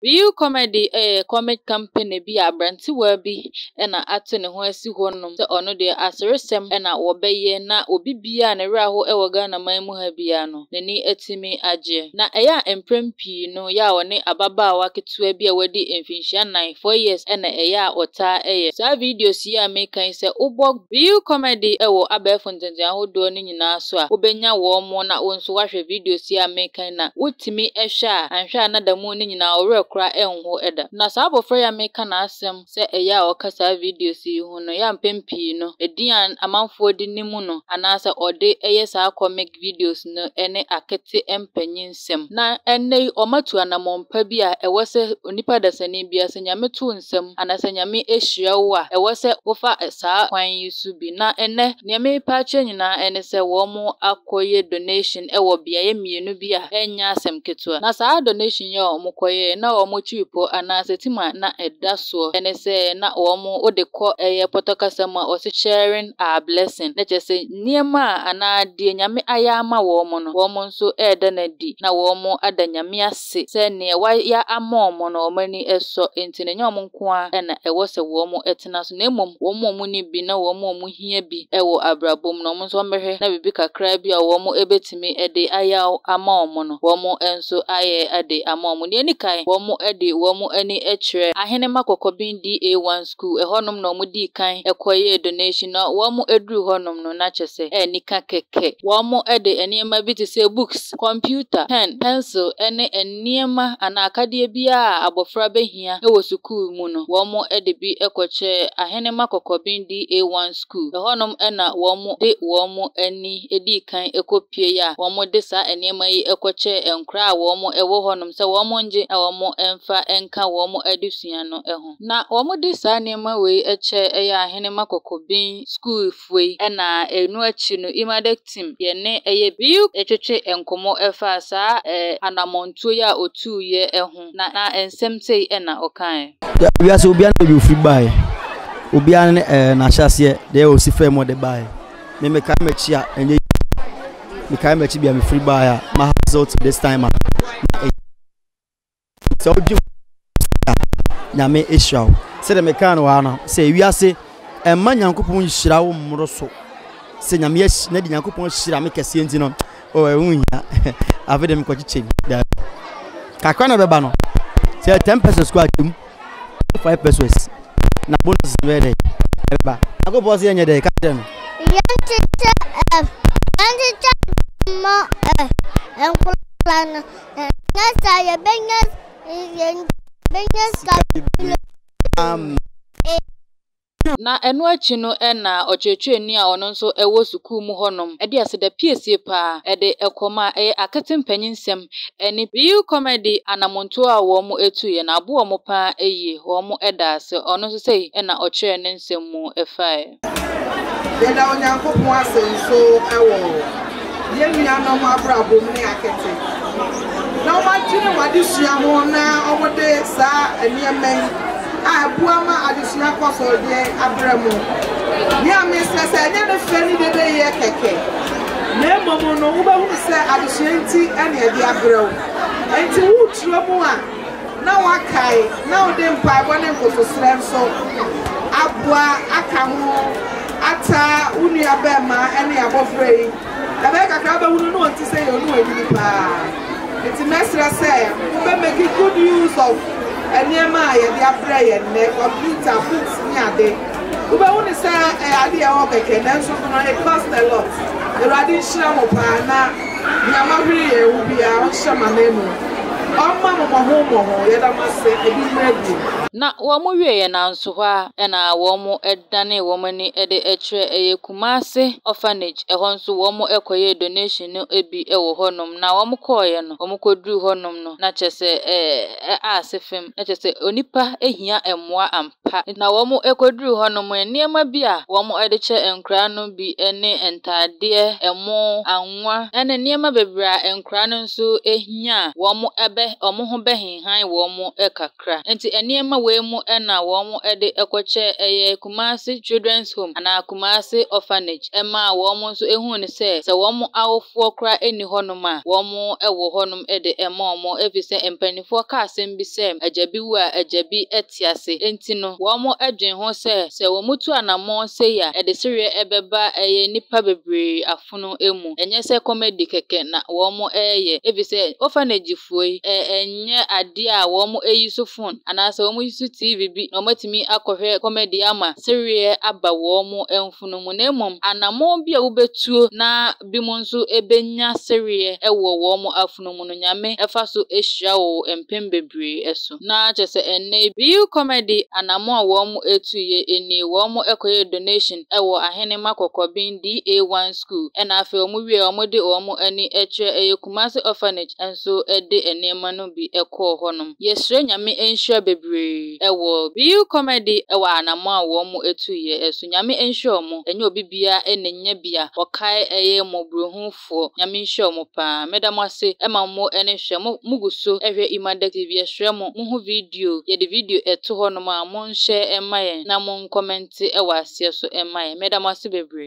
Real Comedy yɛ comic company bi a aberantewa bi na ate ne ho asi hɔnom sɛ ɔno deɛ aseresɛm na wɔbɛyɛ na obi biara a ne werɛ aho wɔ Ghana man mu ha biara no, n'ani atumi agyeɛ. Na ɛyɛ a mprɛn pii no yɛ a ɔne ababaawa ketewa bi a wadi mfinhyia nnan, four years, na ɛyɛ a ɔtaa yɛ saa videos yi a meka yi. Sɛ wobɔ Real Comedy wɔ abɛɛfo ntenten ahodoɔ no nyinaa so a, wobɛnya wɔn na wo nso woahwɛ videos yi a meka yi na wotumi hwɛ a, anhwɛ a na da mu no nyinaa wo werɛ koraa renho da. Na saa abɔfra yi a meka n'asɛm sɛ ɛyɛ a ɔka saa videos yi ho no, ɛyɛ a mpɛn pii no, edin a amanfoɔ de nim no anaasɛ ɔde yɛ saa comic videos no ne akete mpanyinsɛm. Na ɛnnɛ yi wɔatu anammɔn pa bi a ɛwɔ sɛ onipa dasani biara, sɛ Nyame to wo nsam anaasɛ Nyame hyira wo a, ɛwɔ sɛ wofa saa kwan yi so bi. Na ɛnnɛ, nea merepɛ akyerɛ nyinaa ne sɛ wɔakɔyɛ donation wɔ beaeɛ mmienu bi a ɛnyɛ asɛm ketewa. Na saa donation yi a wɔkɔyɛeɛ, na wɔn akyiripɔ anaasɛ tim a na ɛda soɔ ne sɛ na wɔn wode kɔ ɛyɛ pɔtɔ kasa mu a wɔse sharing our blessing, na kyerɛ sɛ nneɛma a anaa deɛ Nyame ayɛ ama wɔn no, wɔn nso reda no adi na wɔn ada Nyame ase. Se sɛ neɛ wayɛ ama wɔn no wɔn ani sɔ nti no ɛnyɛ wɔn nko ara na ɛwɔ sɛ wɔn tena so na mmom wɔn a wɔnni bi na wɔn a wɔhia bi wɔ abrabɔ mu no wɔn nso wɔbɛhwɛ na biribi kakra bi a wɔn bɛtumi de ayɛ ama wɔn no wɔn nso ayɛ de ama wɔn. Deɛ ɛdi kan wɔn de wɔn ani kyerɛ Ahenemma Kɔkɔben DA1 School ɛhɔnom na wɔn dii kan kɔyɛɛ donation na wɔn duru hɔnom no na kyerɛ sɛ anika kɛkɛ. Wɔn de nneɛma bi te sɛ books, kɔmputa, pɛn, pɛnsil ne nneɛma anaa akadeɛ biara a abɔfra bɛhia wɔ sukuu mu no, wɔde bi kɔkyɛɛ Ahenemma Kɔkɔben DA1 Sukuu. Ɛhɔnom na wɔde wɔn ani dii kan kɔpueeɛ a wɔde saa nneɛma yi kɔkyɛɛ nkwadaa a wɔwɔ hɔnom sɛ wɔnnye na wɔmfa nka wɔn adesua no ho. Na wɔde saa nneɛma wei kyɛɛ ɛyɛ Ahenemma Kɔkɔben Sukuufoɔ yi na ɛno akyi no Imadec team yɛne ɛyɛ BIUC twetwe nkɔmmɔ faa saa anamɔntuo yi a ɔtuiɛ ho na na nsɛm sei na ɔkaeɛ. Wiase obiara ne baabi ofiri baeɛ, obiara ne ɛɛ n'ahyɛaseɛ deɛ ɔsi fam ɔde baeɛ. Me mekae m'akyi a ɛnyɛ yie, mekae m'akyi bia mefiri baeɛ a ma hustle to this time a na ɛyɛ. Sɛ wodwe ho a, Nyame ahyira wo. Sɛdeɛ mekaa no wɔ ha no, sɛ wiase ɛmma Nyankopɔn nhyira wo mmoro so. Sɛ Nyame ahyira, na de Nyankopɔn ahyira me kɛseɛ nti no, oh, ɛho nhia. Afei de mekɔkyekyɛ bi. Daabi. Kakra na ɛbɛba no. Sɛ 10 pesos kɔ akyɛ mu, 5 pesos. Na bonus bɛyɛ dɛ, ɛbɛba. Nyankopɔn sɛ yɛnyɛ dɛ, ka kyerɛ no. Yɛnkyekyɛ ɛ, yɛnkyekyɛ ma ɛ, nkwadaa no. Ɛnyɛ saa yɛbɛnya yɛbɛnya sika bebree. Amen. Na ɛno akyi no na ɔkyerɛkyerɛni a ɔno nso wɔ sukuu mu hɔnom de aseda piesie paa de kɔma a ɛyɛ Akete Mpanyinsɛm ne Real Comedy anamontuo a wɔtuiɛ no aboa wɔn paa yie, wɔn da ase. Ɔno nso sei na ɔkyerɛɛ ne nsɛm mu faeɛ. Yɛda Onyankopɔn ase nso wɔ yɛn nuanom abrabɔ mu ne akete na wɔadwene wɔn adesua ho na wɔde saa nneɛma yi a ɛboa ma adesua kɔ so de abrɛ mo. Nea mesrɛ sɛ ɛnyɛ ne fɛ ne dedeyɛ kɛkɛ, na mmom no wobɛhunu sɛ adesua nti na ɛde abrɛ wo. Enti worekyerɛ mu a, na woakae na wode mpaebɔ ne nkotosrɛ nso aboa aka ho ataa wo nua bɛɛma ne abɔfra yi. Ɛbɛyɛ kakra wobɛhunu na ɔnte sɛ yɛ ɔne wanyini paa. Nti mɛsrɛ sɛ mobɛ make good use of nneɛma a yɛde abrɛ yɛn nnɛ, computer, books ne ade. Wobɛhu no sɛ ɛyɛ ade a ɛwɔ hɔ kɛkɛ nanso no it cost a lot. Awurade nhyira mo paa na nea moahwere yɛn ho biara ɔnhyɛ mo ananmu. Ɔmma mo mmɔho mmɔho. Yɛda mo ase. Ebi mmra bio. Na wɔn wieɛ nanso hɔ ara na wɔn danee wɔn ani de kyerɛɛ ɛyɛ Kumasi orphanage ɛhɔ nso wɔn kɔyɛɛ donation no bi wɔ hɔ nom na wɔn kɔeɛ no wɔn kɔduruu hɔ nom no na kyerɛ sɛ ɛɛ ase fem na kyerɛ sɛ onipa hia mmoa ampa. Pa. Na wɔkɔduruu hɔnom no, nneɛma bi a wɔde kyɛ nkoraa no bi ne ntaadeɛ, ɛmo, anwa ne nneɛma bebree a nkoraa no nso hia a wɔbɛ. wɔn ho bɛhenhan wɔn kakra. Nti nneɛma wei mu na wɔn de kɔkyɛ ɛyɛ Kumasi Children's Home anaa Kumasi Orphanage ɛmaa wɔn nso ehuu no sɛ, sɛ wɔn awofoɔ koraa nni hɔnom a, wɔn wɔ hɔnom de ma wɔn efisɛ mpanimfoɔ ka asɛm bi sɛ, agya bi wu a agya bi te ase. Enti no, wɔn dwen ho sɛ, sɛ wɔtu anammɔn sei a, ɛde sereɛ bɛba ɛyɛ nnipa bebree afono mu. Ɛnyɛ sɛ comedy kɛkɛ na wɔreyɛ efisɛ orphanagefoɔ yi, ɛnyɛ adeɛ a wɔyi so phone anaasɛ wɔyi so TV bi na wɔatumi akɔhwɛ comedy ama sereɛ aba wɔn mfono mu, na mmom anammɔn bi a wobɛtuo na binom nso bɛnya sereɛ wɔ wɔn afono mu no, Nyame fa so hyira wo mpem bebree so. Na kyerɛ sɛ ɛnnɛ yi, BU Comedy anammɔn a wɔn tuiɛ nie, wɔn kɔyɛɛ donation wɔ Ahenema Kɔkɔben DA1 School, ɛna afei wɔn wieɛ wɔn de wɔn ani kyerɛ ɛyɛ Kumasi Orphanage nso de nneɛma no bi kɔɔ hɔnom. Yɛsrɛ Nyame nhyira bebree wɔ BU Comedy wɔ anammɔn a wɔn tuiɛ so. Nyame nhyira wɔn, ɛnyɛ obi biara na nya bi a ɔkae ɛyɛ mmɔborɔhunufoɔ. Nyame nhyira wɔn paa. Meda mo ase ma mo ani hwɛ. Mo mo gu so hwɛ Imadek TV. Yɛsrɛ mo, mo hu video, yɛde video ɛto hɔnom a, monhyɛ mma yɛn na monkɔmɛnte wɔ aseɛ so mma yɛn. Meda mo ase bebree.